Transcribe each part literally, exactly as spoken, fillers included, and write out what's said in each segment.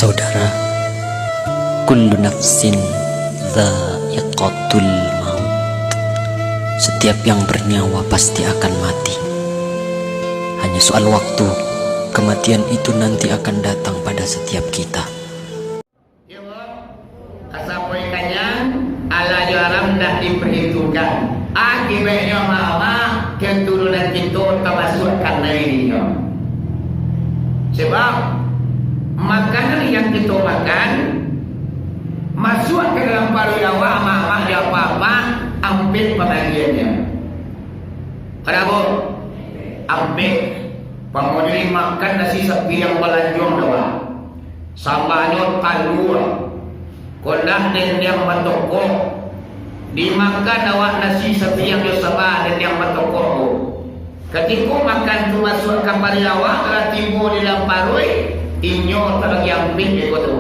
Saudara, kullu nafsin dzaiqatul maut. Setiap yang bernyawa pasti akan mati. Hanya soal waktu, kematian itu nanti akan datang pada setiap kita. Kasapoi kanyang, alah jo haram ndak diperhitungkan. Akibatnyo, amak-amak, keturunan kito tamasuak kanai dinyo. Sebab, makanan yang kito makan, masuak ka dalam paruik awak, amak-amak jo apak-apak, ampek pambagiannyo. Bara? Ampek. Pamodeli makan nasi sapiriang balanjuang dek awak. Sambanyo talua. Kondak dendeng batokok. Dimakan awak nasi sapiriang jo samba dendeng batokok tu. Katiko makan tu masuak ka paruik awak, lah tibo di dalam paruik, inyo tabagi ampek iko tu.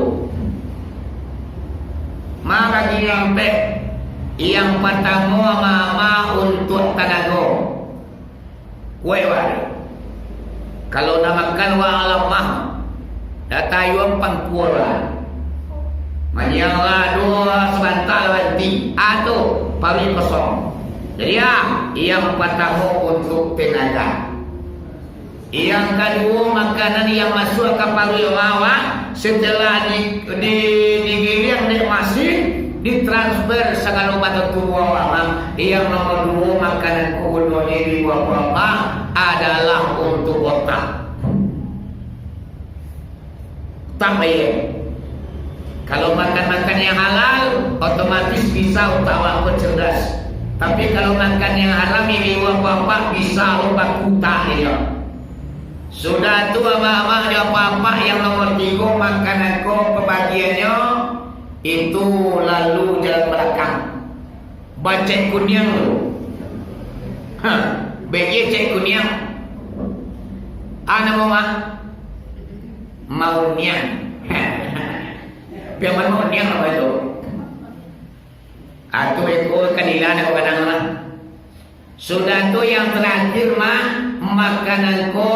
Ma bagi ampek, yang patamo ama-ama untuak tanago. Kuaik wak. Kalau nak makan wak lamah, datang ayuang pangkua wak. Manyiang lah doh sabanta lah banti. Ah, tu, paruik kosong. Jadi, ah, yang patamo untuak tenaga. Yang kaduo, makanan yang masuak ka paruik awak, setelah di, di, digiliang dek masin, ditransfer sagalo badan tubuah awak. Yang nomor duo, makanan ko gunonyo di buah-buah adalah untuak otak. Otak bayia. Kalau makan-makan yang halal, otomatis bisa otak awak ko cerdas. Tapi kalau makan yang haram, ibu bapak, bisa lo bakutak inyo. Sudah tu, amak-amak jo apak-apak, yang nomor tigo, makanan ko pambagiannyo itu lalu jalan balakang. Bacek kuniang tu. Ha, bacek kuniang. Ah, namo mah? Mauniang. Pian mano niang apo itu? Atu iko kanila nak kadang lah. Sudah tu yang terakhir mah, makanan ko,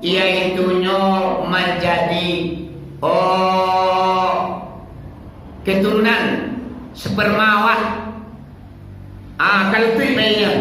yaitunyo manjadi, oh, keturunan sperma awak. Ah, kalau tu baiknya.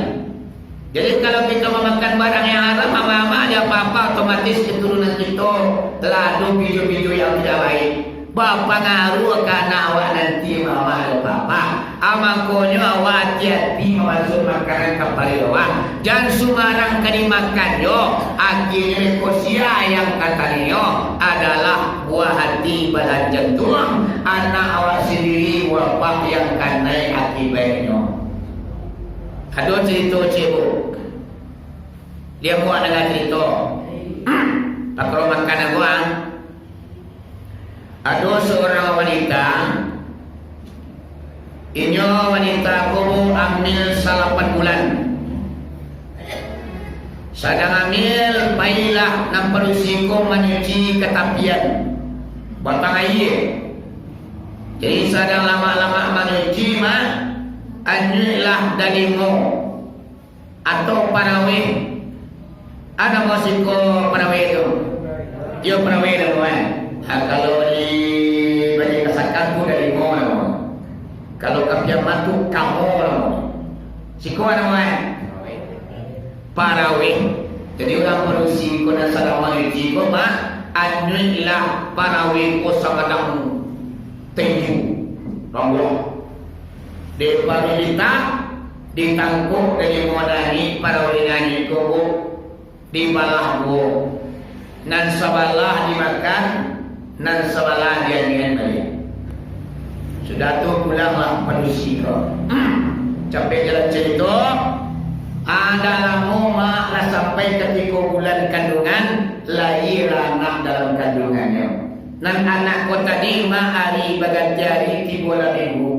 Jadi, kalau kita mamakan barang yang haram, ama-ama jo apak-apak, otomatis keturunan kito lah ado biju-biju yang tidak baik. Bapangaruah ka anak awak nanti, ama-ama jo apak-apak. Ah, makonyo awak ati-ati mamasuak makanan ka paruik awak. Jan sumbarang ka dimakan jo. Akhirnyo iko sia yang katanyo adalah buah hati badan jantuang, anak awak sandiri buah pah yang kanai akibatnyo. Ado carito, Cik, Bu. Dia buat dengan carito. Pakaro makan aguang. Ado seorang wanita, inyo wanita ko, Bu, hamil salapan bulan. Sadang hamil, pailah nan padusi ko manyuci ka tapian, batang aia. Jadi, sadang lamak-lamak manyuci mah, anyuiklah dalimo atau paraweh. Ado namo siko paraweh tu? Iyo, paraweh namo, eh. Ah, kalau di Banjarmasin tu dalimo namo. Kalau ka Piaman tu kamo namo. Siko namo, eh. Paraweh. Jadi, urang padusi ko nan sadang manyuci ko mah, anyuiklah paraweh ko sabatang tinju. Rambuah. Di paruik litak, ditangkok dari muanani paraweh nan anyuik ko, Bu, dibalah duo. Nan sabalah dimakan, nan sabalah dianyuikan baliak. Sudah tu pulanglah padusi ko. Capek jalan carito, ah, ndak lamo mah lah sampai katiko bulan kandungan, lahirlah anak dalam kandungannyo. Nan anak ko tadi mah ari baganti ari, tibolah minggu.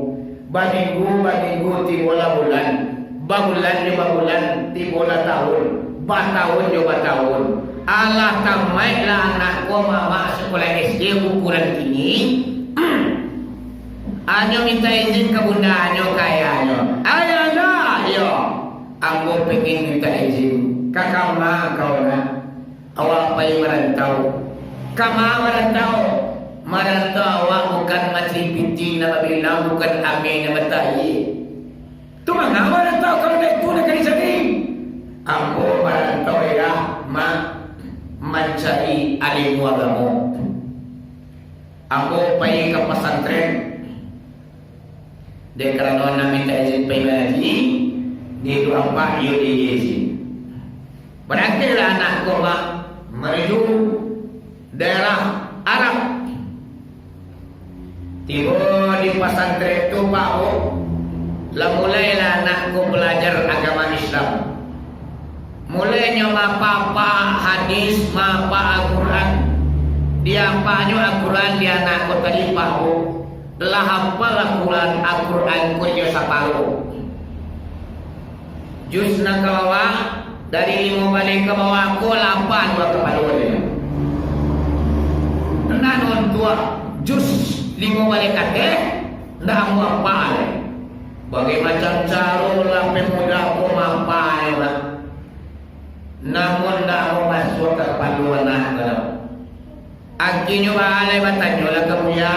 Baminggu, baminggu, tibolah bulan. Babulan jo babulan, tibolah taun. Bataun jo bataun. Alah tamaiklah anak ko mamak sakolah S D ukuran kini. Anyo minta izin ka bundanyo, ka ayahnyo. Ayahanda, iyo. Ambo pingin minta izin. Ka kama kau nak? Awak pai marantau. Kama marantau? Marantau awak bukan mancari pitih nan babilang, bukan ameh nan batayie. Tu manga marantau kalau indak itu nan ka dicari? Ambo marantau, yo, ma-, mancari alimu agamo. Ambo pai ka pasantren. Dek karano nak minta izin pai mangaji, di Duo Ampek iyo diizin. Barangkeklah anak ko, Mak, manuju daerah Arab. Tibo di pasantren tu, Pak, Bu, lah mulailah anak ko balajar agama Islam. Mulainyo maapa-apa hadis, maapa Al-Quran. Diapanyo Al-Quran di anak ko tadi, Pak, Bu. Lah hafal Al-Quran, Al-Quran ko inyo saparo. Juz nan ka bawah, dari limo baleh ka bawah ko, lah apa dua kapalo inyo. Nan untuak juz limo baleh ka ateh, ndak amuah apa lai. Bagai macam caro lah pemuda ko maapa nyo lah. Namun ndak amuah masuak ka kapalo anak ko. Akhirnyo baa lai batanyolah ka Buya.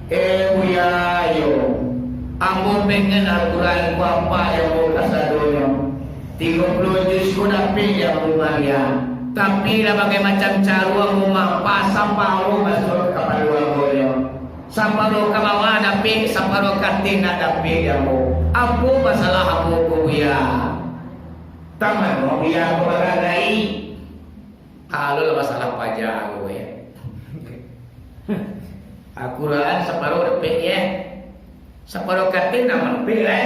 "Eh, Buya, yo, ambo pengen Al-Quran ko apa di ambo kasadonyo. Tigo puluah juz ko dapek di ambo, Buya. Tapi lah bagai macam caro ambo maapa, saparo masuak ka kapalo ambo nyo. Saparo ka bawah dapek, saparo ka ateh ndak dapek di ambo. Apo masalah ambo ko, Buya?" Taman, Buya, ko bagadai. Kalau lah masalah paja ko, yo. Al-Quran saparo dapek, yo. Saparo ka ateh ndak dapek lai.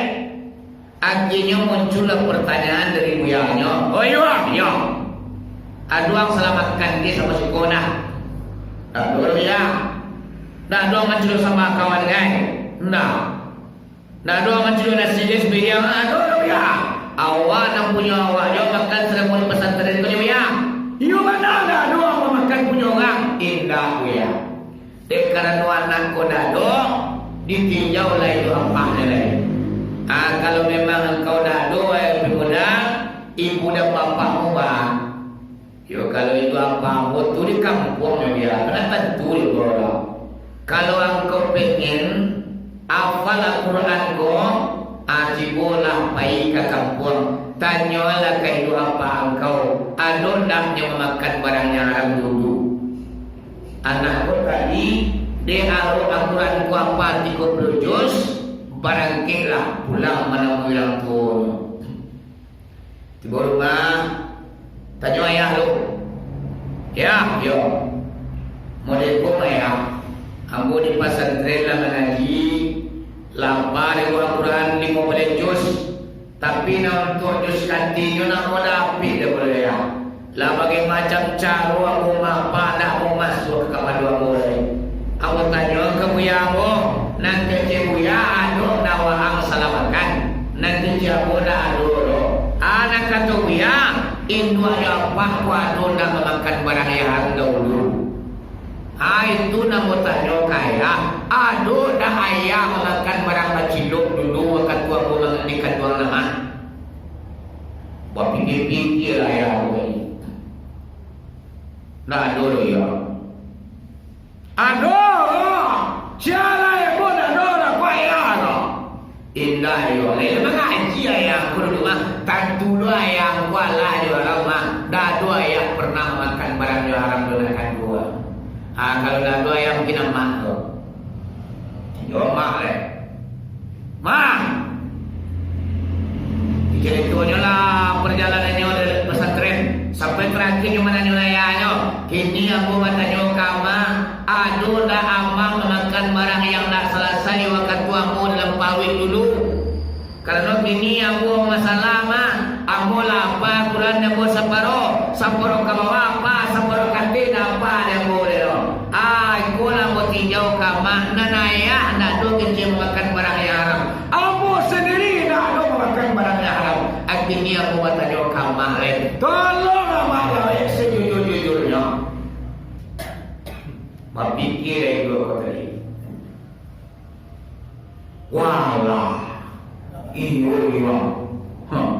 Akhirnyo muncullah pertanyaan dari buyanyo. "Oi, Wang, yo. Ado ang salah makan ko samo siko nah?" "Ndak ado, Buya." "Ndak ado ang mancilok sambah kawan, kan?" "Ndak." "Ndak ado ang mancilok nasi ko sabiriang?" "Ndak ado, Buya." "Awak nan punyo awak jo makan salamo di pasantren ko, Buya?" "Iyo bana, ndak ado ang mamakan punyo urang." "Indak, Buya. Dek karano anak ko ndak ado, ditinjau lai dek apak nyo lai. Ah, kalau memang angkau ndak ado, wahai pemuda, ibu dan bapakmu baa?" "Yo, kalau itu apak ambo tu di kampuang, yo, Buya, kan tantu di urang. Kalau angkau pengen hafal Al-Quran ko, ah, cubolah pai ka kampuang, tanyolah ka induak apak angkau, ado ndak nyo mamakan barang nan haram dulu." Anak ko tadi, dek arok Al-Quran ko hafal tigo puluah juz, barangkeklah pulang manamui urang tuonyo. Tibo rumah, tanyo ayah tu. "Yah, yo. Model ko, Yah. Ambo di pasantren lah mangaji, lah hafal Al-Quran limo baleh juz. Tapi nan untuak juz ka atehnyo ndak dapek doh, Yah. Lah bagai macam caro ambo maapa, ndak amuah masuak ka kapalo ambo lai. Ambo tanyo ka buya ambo, nan kecek buya, ado ndak waang salah makan? Nan kecek ambo ndak ado doh. Ah, nan kato buya, induaknyo apak ko ado ndak mamakan barang nan haram dahulu?" "Ah, itu nan ambo tanyo ka ayah, ado ndak ayah mamakan barang bacilok dulu wakatu ambo di kanduang amah?" Bapikia-pikia ayah ko tadi. "Ndak ado doh, Yah." "Ado, sia lai ko ndak ado doh, ko ayah ko?" "Indak, Yah. Lai mangaji ayah ko dulu mah. Tantu lo ayah ko alah jo haram mah. Ndak ado ayah pernah makan barang jo haram doh nan kaduo. Ah, kalau ndak ado ayah, mungkin amak ko." Iyo, amak lai. Mah! Caritonyo lah parjalanannyo dari pasantren, sampai tarakhir nyo mananyo ayahnyo, "Kini ambo batanyo ka amak, ado ndak amak mamakan barang yang ndak salasai wakatu ambo dalam paruik dulu? Karano kini ambo masalah, Mak. Ambo lah apa Quran ambo saparo, saparo ka bawah apa, saparo ka ateh ndak apa di ambo doh. Ah, iko lah ambo tinjau ka amak, nan ayah ndak ado kecek mamakan barang yang haram. Ambo sandiri ndak ado mamakan barang nan haram. Akhirnyo ambo batanyo ka amak lai. Tolong amak jawek sajujur-jujurnyo." Bapikia inyo ko tadi. Walah, iyo, iyo. Huh.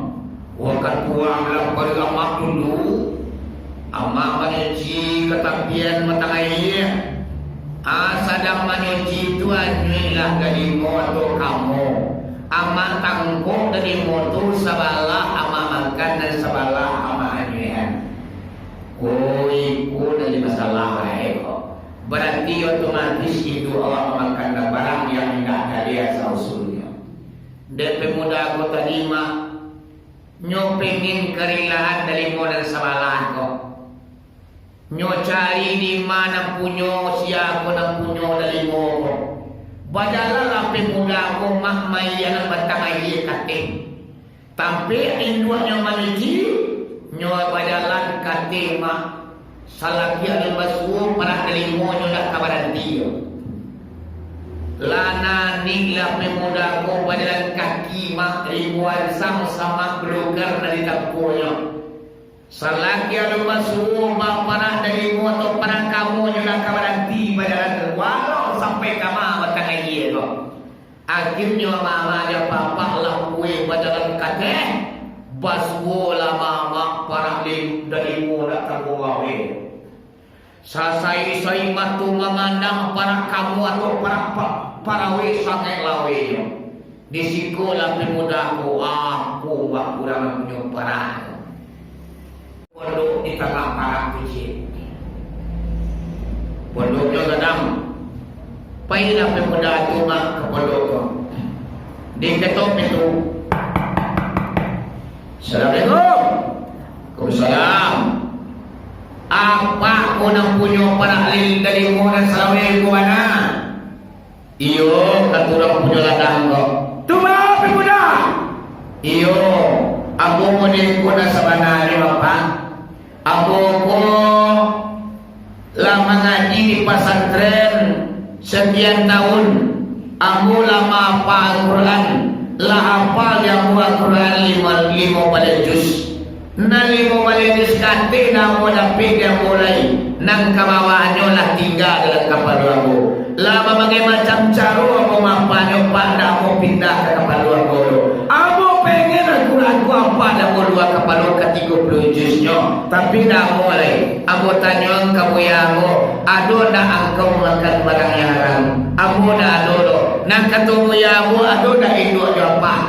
Wakatu amak lah pado amak dulu, amak mancuci ka tapian batang aia. Ah, sadang manyuci tu anyuiklah dalimo atau kamo. Amak tangkok dalimo tu sabalah amak makan, nan sabalah amak anyuikan. Ko iko nan jadi masalah, eh, ko. Barati otomatis itu amak makan barang yang indak tadi asal usulnyo. Dek pemuda ko tadi, Mak, nyo pengen karilaan dalimo nan sabalah ko. Nyo cari di ma nan punyo, sia ko nan punyo dalimo ko. Bajalanlah pemuda ko, Mak, maianan batang aia kateh. Tampek induaknyo manyuci, nyo bajalan kateh, Mak. Salaki alun basuo, parak dalimonyo ndak ka baranti. Lah naniklah pemuda ko bajalan kaki, Mak, ribuan sang samak belugar dari tampuanyo. Salaki alun basuo, ba parak dalimo atau parak kamonyo ndak ka baranti bajalan, walau sampai ka ma batang aia ko. Akhirnyo amak-amak jo apak-apak lah kueh bajalan kateh, basuolah amak-amak parak li-, dalimo ndak tabuang laweh. Sasai-sai mato mamandang parak kamo atau parak pa-, paraweh sangaik lawehnyo. Di siko lah pemuda ko, ah, ko wak urang punyo parak. Pondok di tangah parak tu, ciek. Pondoknyo gadang. Pailah pemuda tu, Mak, ka pondok tu. Diketok pintu. "Assalamualaikum." "Waalaikumsalam." "Apak ko nan punyo parak lil dalimo nan salaweh ko bana?" "Iyo, kato urang punyo ladang ko." "Tu baa, pemuda?" "Iyo, ambo model ko nan sabananyo, Apak. Ambo ko lah mangaji di pasantren sakian taun. Ambo lah mahafal Al-Quran, lah hafal di ambo Al-Quran limo, limo baleh juz. Nan limo baleh juz kateh nan ambo dapek di ambo lai, nan ka bawahnyo lah tingga dalam kapalo ambo. Lah bamakai macam caro ambo mapahnyo, Pak, ndak ambo pindah ka kapalo ambo doh. Ambo pengen Al-Quran ko, Apak, di ambo lua kapalo ka tigo puluah juznyo, tapi ndak ambo lai. Ambo tanyoan ka buya ambo, ado ndak angkau makan barang yang haram? Ambo ndak ado doh." Nan kato buya ambo, "Ado ndak induak jo apak?"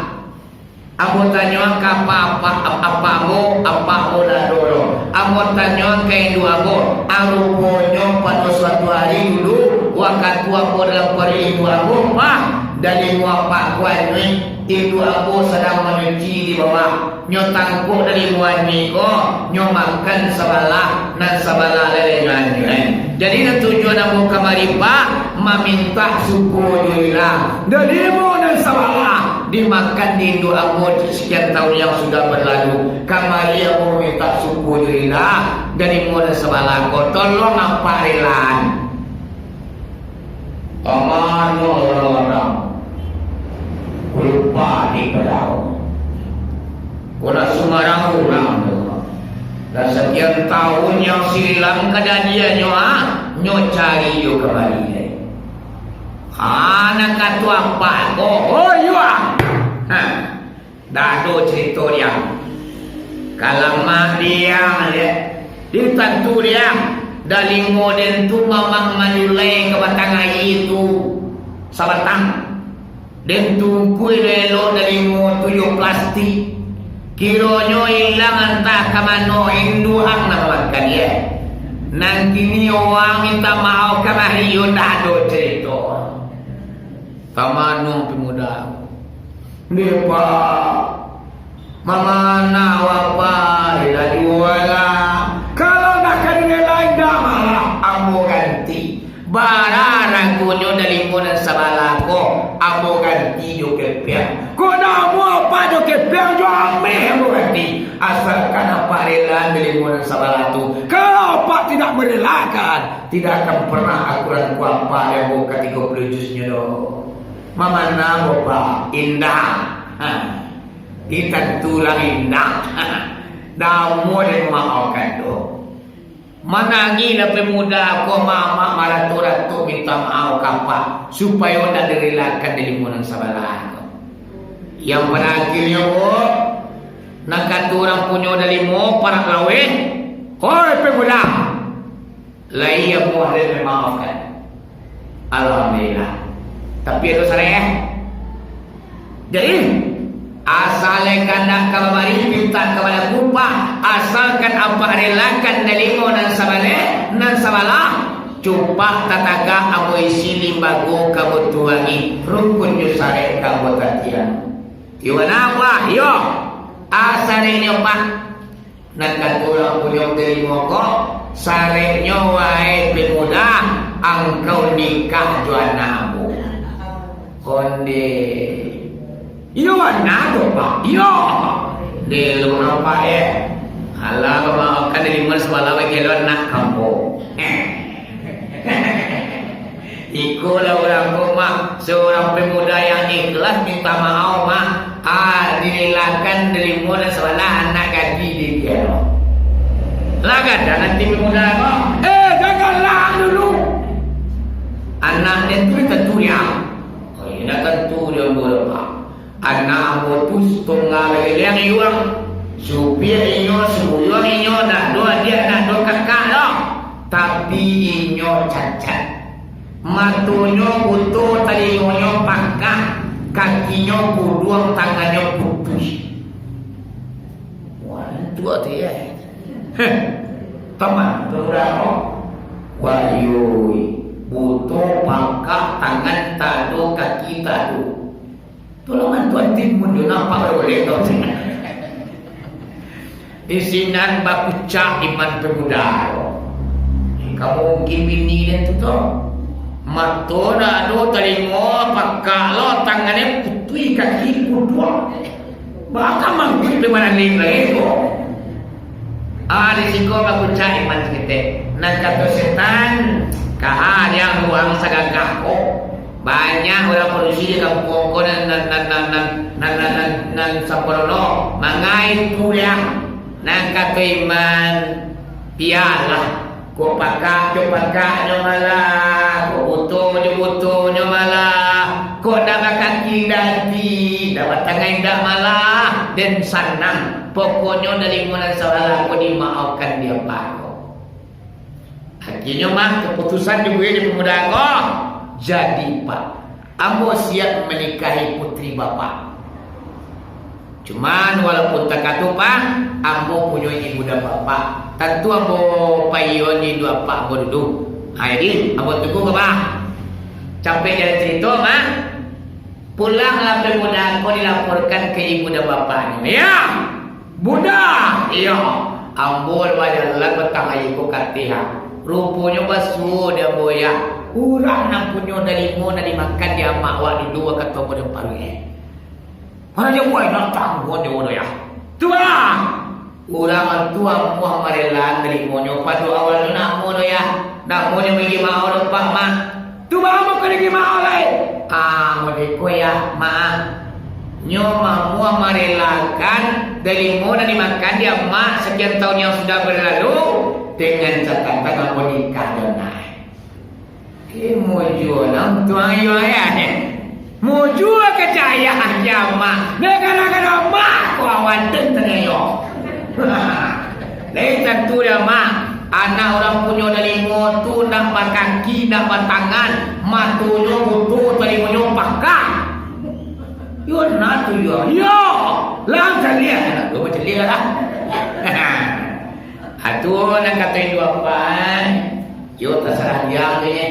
Ambo tanyoan ka apak, apak, apak ambo, apak ambo ndak ado doh. Ambo tanyoan ka induak ambo, ah, ruponyo pado suatu hari dulu, wakatu ambo dalam paruik induak ambo, Pak, dalimo apak ko anyuik, induak ambo sadang manyuci di bawah. Nyo tangkok dalimo anyuik ko, nyo makan sabalah, nan sabalah lai nyo anyuik. Jadi, nan tujuan ambo kamari, Pak, mamintak syukur jo ilah. Dalimo nan sabalah dimakan di induak ambo sakian taun yang sudah berlalu. Kamari ambo mintak syukur jo ilah, dalimo nan sabalah ko, tolong apak relaan. Amanyo urang-urang, lupa di padao. Ko lah sumbarang urang tu. Lah sakian taun yang silam kadadiannyo, ah, nyo cari jo kamari. Ha, nan kato apak ko, oh, iyo, ah. Ha. Dah ado carito diang. Kalamak diang, yo. Di tantu diang. Dalimo den tu mamang manyulai ka batang aia tu sabatang. Den tungkui elok dalimo tu jo plastik. Kironyo ilang antah ka mano, induak ang nan makan, yo. Nan kini urang minta maaf kamari, yo, ndak ado carito. Ka mano pemuda? Ndeh, Pak, mamana awak, Pak, rela juo lah. Kalau ndak ka direlai, ndak malah, ambo ganti. Bara ragonyo dalimo nan sabalah ko, ambo ganti jo kepiang. Ko namo apak jo kepiang jo ameh ambo ganti. Asalkan apak rela dalimo nan sabalah tu. Kalau apak tidak merelakan, tidak akan pernah Al-Quran ko apak di ambo ka tigo puluah juznyo doh. Mamana ambo, Pak? Indak. Ha. Di tantu lah indak. Ha. Ndak amuah den mamaafkan doh. Manangihlah pemuda ko, mamak marato-rato minta maaf ka apak, supayo ndak direlakan dalimo nan sabalah ko. Yang pada akhirnyo ko, nan kato urang punyo dalimo parak laweh, "Hoi pemuda, lai amuah den mamaafkan. Alhamdulillah. Tapi ado sarek, eh. Jadi, asal kandak ka babari, pintak ka balaku, Pak. Asalkan Apak relakan dalimo nan sabaleh, nan sabalah, cupak tatagak ambo isi limbago ka Batuangi, rukun jo sarek ka ambo tatiang. Iyo, napa? Iyo. Asareknyo, Pak. Nan kato urang punyo dalimo ko, sareknyo, wahai pemuda, angkau nikah jo anak ambo. Onde. Iyo, anak tu, Pak. Iyo. Deh, lu nampak, eh. Alah, maafkan dari mana sebelah bagi lu anak kampung. Iko lah urang ko, Mak. Seorang pemuda yang ikhlas minta maaf, Mak. Ah, direlakan dalimo nan sabalah anak gadih di dia. Lah gadang ati pemuda ko. Eh, janganlah dulu. Anak dia tu tentu dia. Oh, iya, tentu dia boleh, Pak. Anak ambo tu satungga bagiliang iwang. Supia inyo, sumuyuang inyo, ndak ado adiak, ndak ado kakak doh. Tapi inyo cacat. Matonyo buto, talingonyo pakak, kakinyo kuduang, tangannyo putuih. Wah, itu ati, eh. Heh, teman tu urang ko. Wah, yoi. Buto, pakak, tangan tak ado, kaki tak ado. Tolongan Tuhan timbun jo nampak oleh kau. Di sinan bakucak iman pemuda ko. Kamu mungkin bini den tu, tu. Mato ndak ado, talingo pakak lo, tangannyo putuih, kaki kuduang. Baka mangkuik di mana ni lai ko. Ah, di siko bakucak iman saketek. Nan kato setan, kaha yang ruang sagagah ko. Banyak urang padusi di kampuang ko nan, nan, nan samparono. Mangai tu liang. Nan kato iman, bialah. Kok pakak jo pakaknyo malah, kok buto jo butonyo malah, kok ndak bakaki indak ati, ndak batangan indak malah, den sanang. Pokoknyo dalimo nan salah ko dimaafkan di Apak ko. Akhirnyo, Mak, keputusan dibuek di pemuda ko, jadi, Pak. Ambo siap manikahi putri Bapak. Cuman, walaupun takah tu, Pak, ambo punyo ibu dan bapak. Tantu ambo paiyoan jo ibu apak ambo dulu. Ha, jadi, ambo tunggu ka, Pak. Capek jalan carito, Mak. Pulanglah pemuda ko dilaporkan ka ibu dan bapaknyo. Ya! Bunda, iyo, ambo bajalan batang aia ko ka ateh, ha. Ruponyo basuo di ambo, ya. Urang nan punyo dalimo nan dimakan di amak awak dulu, kato ambo di paruik, eh. Mana dia buai nak tangguang dia bodoh, ya. Tu lah. Urang tu amuah marelaan dalimonyo pado awal tu namo tu, ya. Namonyo bagi maaf tu, Pak, Mak. Tu baa mako dek maaf lai? Ah, modeko ya, maaf. Nyo mamuah marelakan dalimo nan dimakan di amak sakian tahun yang sudah berlalu, dengan catatan ambo nikah jo anak. Eh, mujua lah untuang iyo ayah ni. Mujua kecayaan di amak. Dek gara-gara amak ko awan den tengah iyo. Lain tantu di amak. Anak urang punyo dalimo tu ndak bakaki, ndak batangan, matonyo buto, talimonyo pakak. Yo, nah tu yo. Yo, lah caliak. Anak tu macam dia lah. Atu nan kato induak apak, yo tasarah dia tu nyo.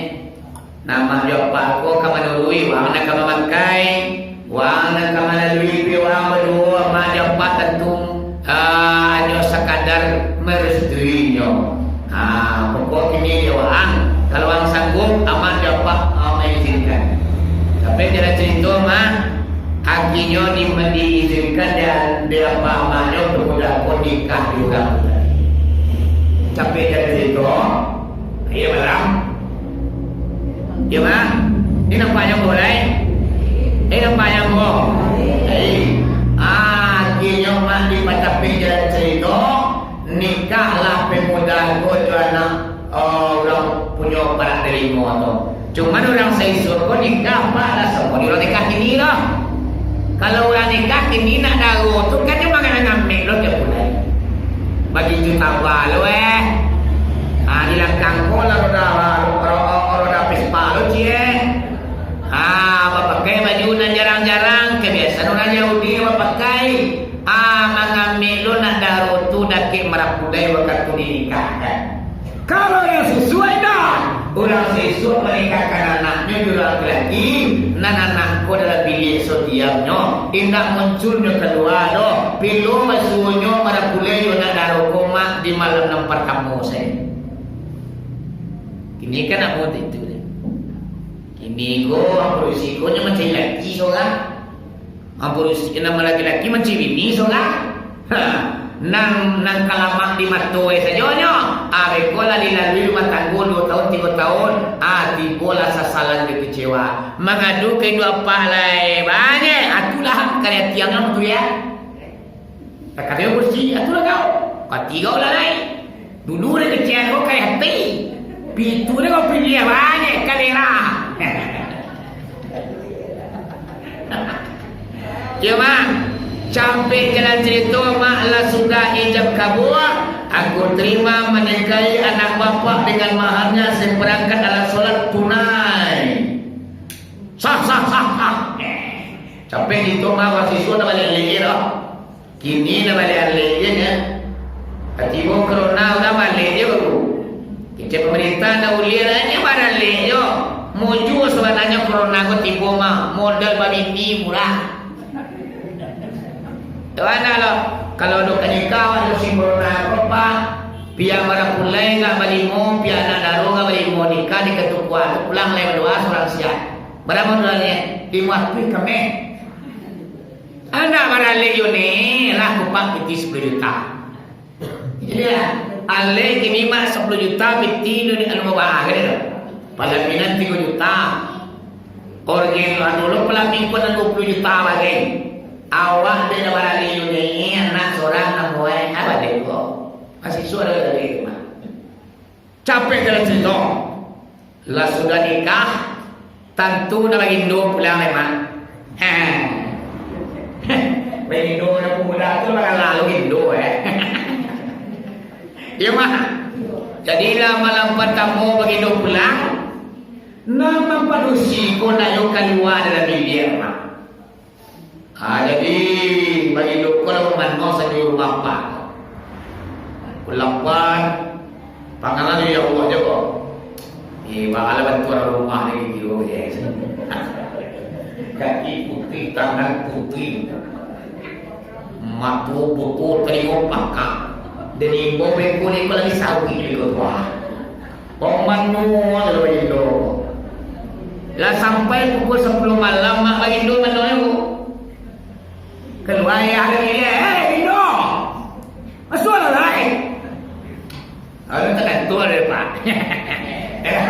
Nah, mak jo apak ko ka manurui, wang nan ka mamakai, wang nan ka malalui, pi wang baduo, mak jo apak tantu, ah, hanyo sakadar marestuinyo. Ah, pokok kini di wang, kalau wang sanggup, amak jo apak, ah, maizinkan. Tapi jalan carito, mak, akinyo di, diizinkan di, di apak amaknyo pemuda ko nikah di urang tu tadi. Tapi jalan carito, Iyo, Bang. Iyo, Bang. Ini nampak nyambo, lai? Eh, nampak nyambo? Eh, ah, akhirnyo, Bang, di patapik jalan carito, nikahlah pemuda ko jo anak, eh, urang punyo parak dalimo tu. Cuman urang saisuak ko nikah, Pak, lah samo di urang nikah kini lah. Kalau urang nikah kini nak daro tu kan nyo mangan ngamek lo tiap bulan. Bagitu taba lo, eh. Ha, di lakang ko lah roda, ro-, ro-, roda Vespa lo, ciek. Sasuak manikahkan anaknyo jo urang laki-laki, nan anak ko dalam biliak so diamnyo, indak munculnyo kalua doh. Pilo basuonyo marapulai jo anak daro ko, Mak, di malam nan partamo sajo. Kini kan apo tu, itu deh. Kini ko, apo risiko nyo mancari laki sorang. Ampun, nan laki-laki mancari bini sorang. Ha, nan, nan ka lamak di mato e sajo nyo. Ah, beko lah dilalui rumah tanggo duo taun, tigo taun. Ah, tibolah sasalan jo kecewa. Mangadu ka induak apak lai. Banyak. Ah, tu lah, karya tiang lah, betul ya. Takatai kursi, ah, tu lah kau. Kau tigo lah lai. Dulu dek kecek ko kai ati. Pitu dek ko piliah banyak kalera. Yo, Mak. Campek jalan carito, Mak, lah sudah ijab kabua. Aku terima menikahi anak bapak dengan maharnya seperangkat alat sholat tunai. Sah, sah, sah, sah. Campek carito, Mak, mahasiswa dah baliak lagi dah. Kini lah baliak alek je nyo. Tibo corona urang baliak je baru. Kecek pamarintah ndak buliah lah, nyo baralek jo. Mujua sabananyo corona ko tibo mah, modal babini murah. Tuan lo, kalau ado ka nikah awak musim corona ko, Pak, pihak marapulai agak balimo, pihak anak daro agak balimo, nikah di Katukuah tu pulang lai badoa surang siap. Bara modalnyo? Limo ratuih kameh. Anak baralek yo ni, lah kupak piti sapuluah juta. Jadi lah, alek kini mah sapuluah juta piti anu ni, anu bawah kan tu. Palaminan tigo juta. Orgen anu lo palaminan duo puluah juta bagai. Awak dek baralek yo ni, anak sorang nan buai, apo dek ko? Masih suaro dari rumah. Capek jalan carito. Lah sudah nikah, tantu nak bagindo pulang lai, Mak. Bagindo anak pemuda tu lah lalu gindo, eh. Iyo, Mak. Jadilah malam partamo bagindo pulang, nan mampadusi ko nak yo kalua dalam biliak, Mak. Ah, jadi, bagindo ko lah mamano sajo rumah apak. Kulapan, panganan dari Allah je ko. Eh, baalah bantuan rumah ni gitu, ya. Kaki putih, tangan putih. Mato buto, talingo pakak. Dan imbau beko ni ko lagi sawi beko tu, ah. Pamanu ado bagindo. Lah sampai pukul sapuluah malam, Mak, bagindo mano nyo. Kalua ayah dari dia, "Eh, Gindo! Masuaklah lai!" Lalu takantua dek Pak.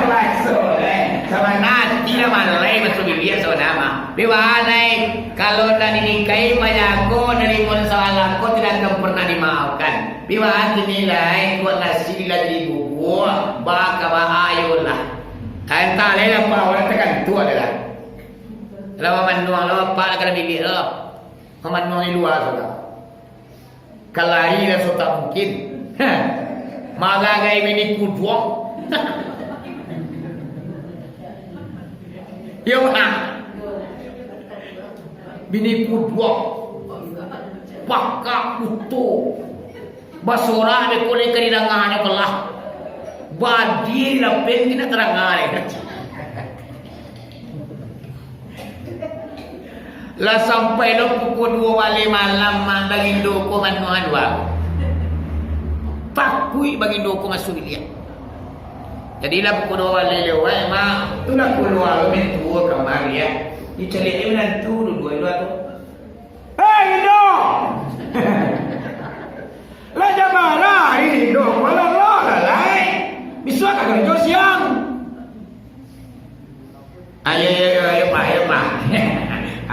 Masuak, eh. Sabana ati lah malai masuak biliak sabana mah. Bibaanai, kalau nak dinikahi, pajago dari mun salah ko tidak akan pernah dimaafkan. Bibaan dinilai, kuat nasi lah jadi bubur, baka baayo lah. Antah lai lah, Pak, urang takantua ado lah. Lah mamanuang lo, Pak, lah ka dalam bilik lo. Mamanuang di lua tu lah. Kalari lah so tak mungkin. Malah gai bini kuduang. Yo, Pak. Bini kuduang. Pakak buto. Basorak dek ko lai ka didanganyo ko lah. Badi lapeh kini tarang lai. Lah sampai lo pukul duo baleh malam, Mak, bagindo ko manuang dua. Takuik bagindo ko masuak biliak. Jadilah pukul duo baleh lewat, Mak. Tu lah kalua lo mintuo kamari, ya. Dicaliak minantu duo-duo tu. "Hei, Indo! Lah jam bara hari ni, Indo? Malam lo lah lai. Bisuak ka karajo siang." "Ayo, ayo, ayo, ayo, Pak, ayo, Pak."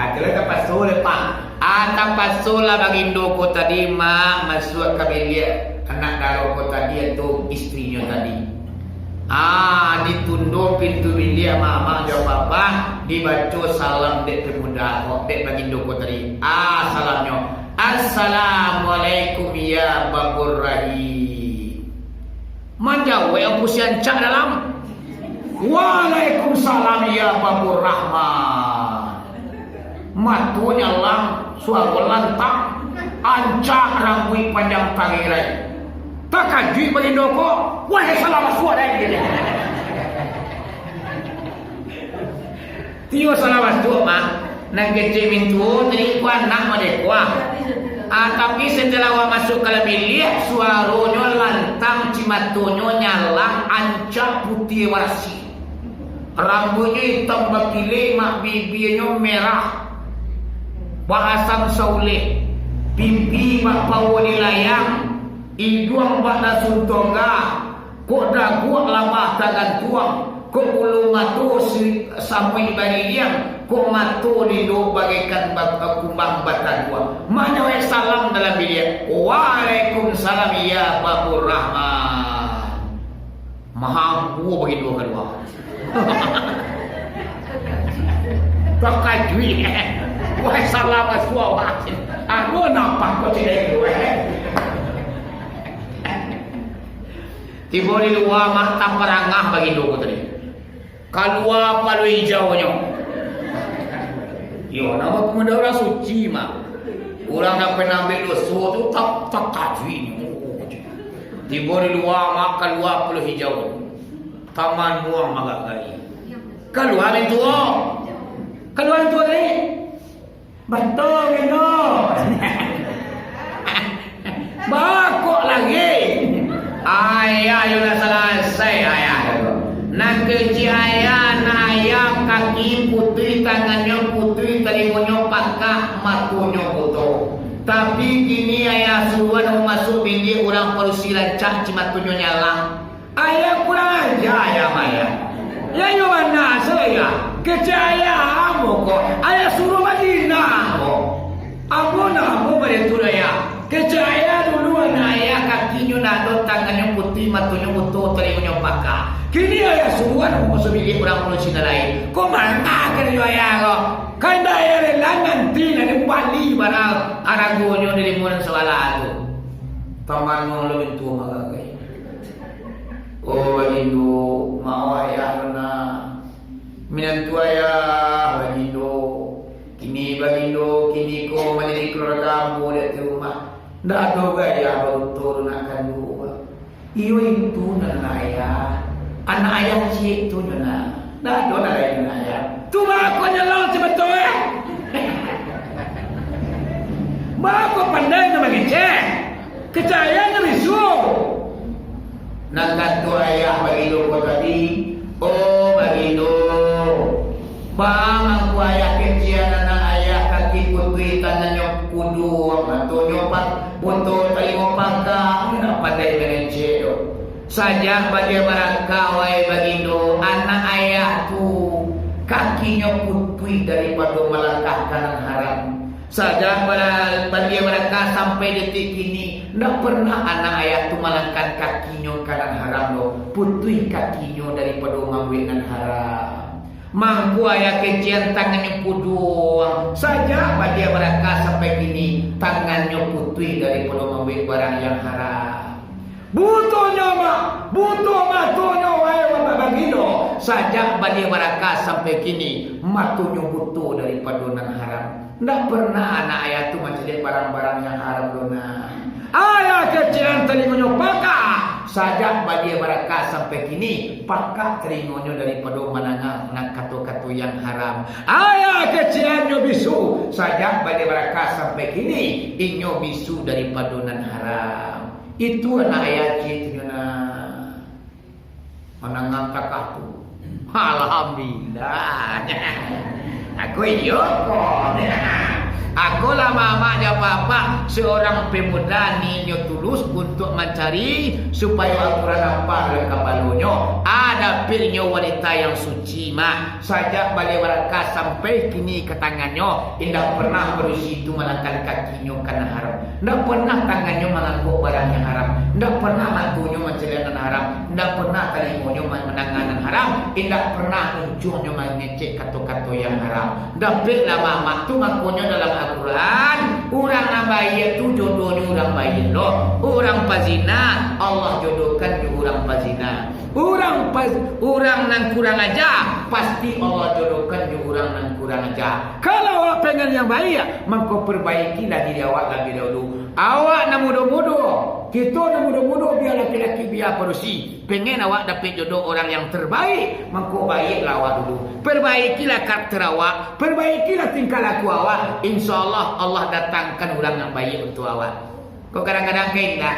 Ah, tu lah tapaso lah, Pak. Ah, tapaso lah bagindo ko tadi, Mak, masuak ka biliak anak daro ko tadi, atau istrinyo tadi. Ah, ditundo pintu biliak mamak jo papa, dibaco salam dek pemuda ko, dek bagindo ko tadi. Ah, salamnyo, "Assalamualaikum ya Babur Rahim." Manjawek ampu si ancak dalam, "Waalaikumsalam ya Babur Rahman." Matonyo alang, suaro lantang, ancak, rangguik panjang tarerai. Takajuik bagindo ko, "Wah, salah masuak dai," gitu. Iyo salah masuak, Mak. Nan kecek mintuo tadi ko anak mah deh, ko ah. Ah, tapi setelah awak masuak ka dalam biliak, suaronyo lantang, cimatonyo nyalang, ancak putiah warasi. Rambuiknyo itam bakilek, Mak, bibianyo merah, baasam sauleh, pipi bak paua di layang, iduang bak dasun tongga, kok daguak labah tagantuang, kok bulu mato si-, samuik baririang, kok mato lindo bagaikan ba-, kumbang bataguak. Manyawek salam dalam biliak, "Waalaikumsalam, ya Babur Rahman." Maha ambo bagitu kalua. Takajuik. Wah, salah masuak awak. Aduh, nampak ko cik itu, eh. Tibo di lua, Mak, taparangah bagitu ko tadi. Kalua paluah ijaunyo. Iyo, namo pemuda urang suci, Mak. Urang nan pernah ambiak doso tu tak, takajuik. Tibo di lua, Mak, kalua paluah ijau. Tamanuang magagai. Kalua mintuo. Kalua mintuo tadi. Batua, Gino. Bakok lagi. Ayah yo lah salasai, ayah. Nan kecek ayah, nan ayah kaki putuih, tangannyo putuih, talingonyo pakak, matonyo buto. Tapi kini ayah suruah nak masuak biliak urang padusi rancak, cimatonyo nyalang. Ayah kurang aja, ayah mah, ayah. Yo, yo bana sajo, ayah. Kecek ayah ambo ko, ayah suruah bazina ambo. Ambo nah, ambo baitu doh, ayah. Kecek ayah dulu, anak ayah kakinyo ndak ado, tangannyo putuih, matonyo buto, talingonyo pakak. Kini ayah suruah nak masuak biliak urang padusi nan lain. Ko manga karajo ayah ko? Kan indak ayah rela nanti nan dibali barang aragonyo dari murah sabalah tu. Taman lo mintuo magagai. Oh, Bagindo, maoh ayah lo nah. Minantu ayah, Bagindo. Kini Bagindo, kini ko manjadi kaluarga ambo di ateh rumah. Ndak ado gayah baruto tu nak kanduang. Iyo itu nan ayah. Anak ayah ciek tu nyo nah. Ndak ado nan lain nan ayah. Tu bako nyalang si batua, eh? Bako pandai nan mangecek. Kecek ayah nyo bisu. Nan kato ayah Bagindo ko tadi, oh Bagindo, baa mangko ayah kecekan anak ayah kaki putuih, tangannyo kuduang, matonyo pa-, buto, talingo pakak, ndak pandai mangecek doh. Sajak badia baraka, wahai Bagindo, anak ayah tu kakinyo putuih daripado malangkah ka nan haram. Sajak bara-, badia baraka sampai detik kini, ndak pernah anak ayah tu malangkah kakinyo ka nan haram doh, putuih kakinyo daripado mambuek nan haram. Mangko ayah kecekan tangannyo kuduang, sajak badia baraka sampai kini, tangannyo putuih daripado mambuek barang yang haram. Butonyo ma-, buto matonyo, wahai Bapak Bagindo, sajak badia baraka sampai kini, matonyo buto daripado nan haram. Ndak pernah anak ayah tu mancaliak barang-barang yang haram doh nah. Ayah kecekan talingonyo pakak, sajak badia baraka sampai kini, pakak talingonyo daripado mandanga nan kato-kato yang haram. Ayah kecekan nyo bisu, sajak badia baraka sampai kini, inyo bisu daripado nan haram. Itu anak ayah ciek tu nyo nah. Manangah takah tu. Alhamdulillah. Aku iyo ko. Aku lah mamak jo bapak, seorang pemuda niatnyo tulus untuk mancari supayo Al-Quran hafal dalam kapalonyo. Ada pilnyo wanita yang suci, mak. Sajak badia baraka sampai kini ka tangannyo, indak pernah padusi tu malangkah kakinyo ka nan haram. Indak pernah tangannyo mangangkok barang yang haram. Indak pernah matonyo mancaliak nan haram. Indak pernah talingonyo ma-, mandanga nan haram. Indak pernah uncuangnyo mangecek kato-kato yang haram. Dapeklah mamak tu, makonyo dalam Al-Quran, urang nan baiak tu jodohnyo urang baiak lo. Urang pazina, Allah jodohkan jo urang pazina. Urang pas-, urang nan kurang aja, pasti Allah jodohkan jo urang Nan kurang aja. Kalau awak pengen yang baik, mangko perbaikilah diri awak labiah dahulu. Awak nan mudo-mudo, kito nan mudo-mudo, bia laki-laki, bia padusi, pengen awak dapek jodoh orang yang terbaik, mangko baikilah awak dulu. Perbaikilah karakter awak, perbaikilah tingkah laku awak. Insya Allah, Allah datangkan urang nan baik untuak awak. Kok kadang-kadang ka indak?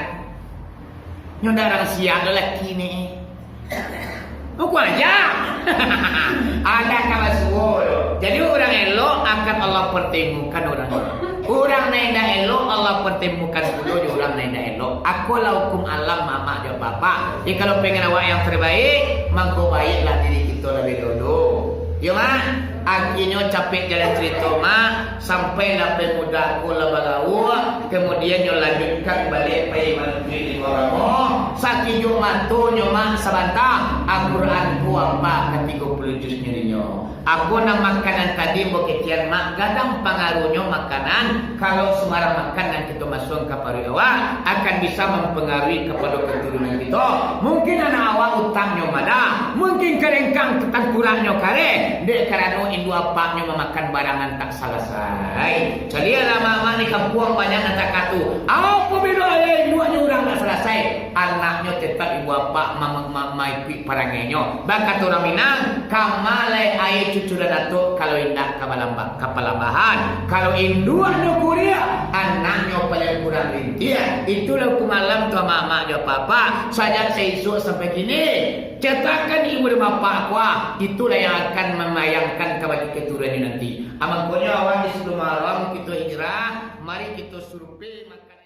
Nyo ndak rang siap lalaki ni. Hukum aja. Ada ka basuo tu. Jadi, urang elok akan Allah pertemukan urang elok. Urang nan indak elok, Allah pertemukan pulo jo urang nan indak elok. Ako lah hukum alam, mamak jo bapak. Jadi, kalau pengen awak yang terbaik, mangko baiklah diri kito labiah dahulu. Yo, Mak? Agiahnyo capek jalan carito, Mak. Sampailah pemuda ko lah bagaua, kemudian nyo lanjutkan baliak pai manuntui ilmu agamo. Sakijuak matonyo, Mak, sabanta, Al-Quran ko apa ka tigo puluah juz nyo dinyo. Apo nan makanan tadi, ambo kecekan, Mak, gadang pangaruhnyo makanan. Kalau sumbarang makan nan kito masuakkan ka paruik awak, akan bisa mampangaruhi kapado katurunan kito. Mungkin anak awak utaknyo madah, mungkin karengkang tangkuraknyo kareh, dek karano induak apaknyo mamakan barang nan tak salasai. Caliaklah, mamak, di kampuang banyak nan takah tu. Apo bilo ayah induaknyo urang tak salasai, anaknyo tetap ibu apak ma-, ma-, maipuik parangainyo. Bakato urang Minang, "Kama lai aia cucuran Datuak, kalau indak ka balamba-, ka palambahan. Kalau induaknyo kuriak, anaknyo paling kurang rintiah." Itulah hukum alam tu, mamak jo bapak. Sajak saisuak sampai kini, cetakan ilmu di bapak ko, itulah yang akan mambayangkan kabake katurunannyo nanti. Mangkonyo awak di sabalun Muharram kito hijrah, mari kito survei makan.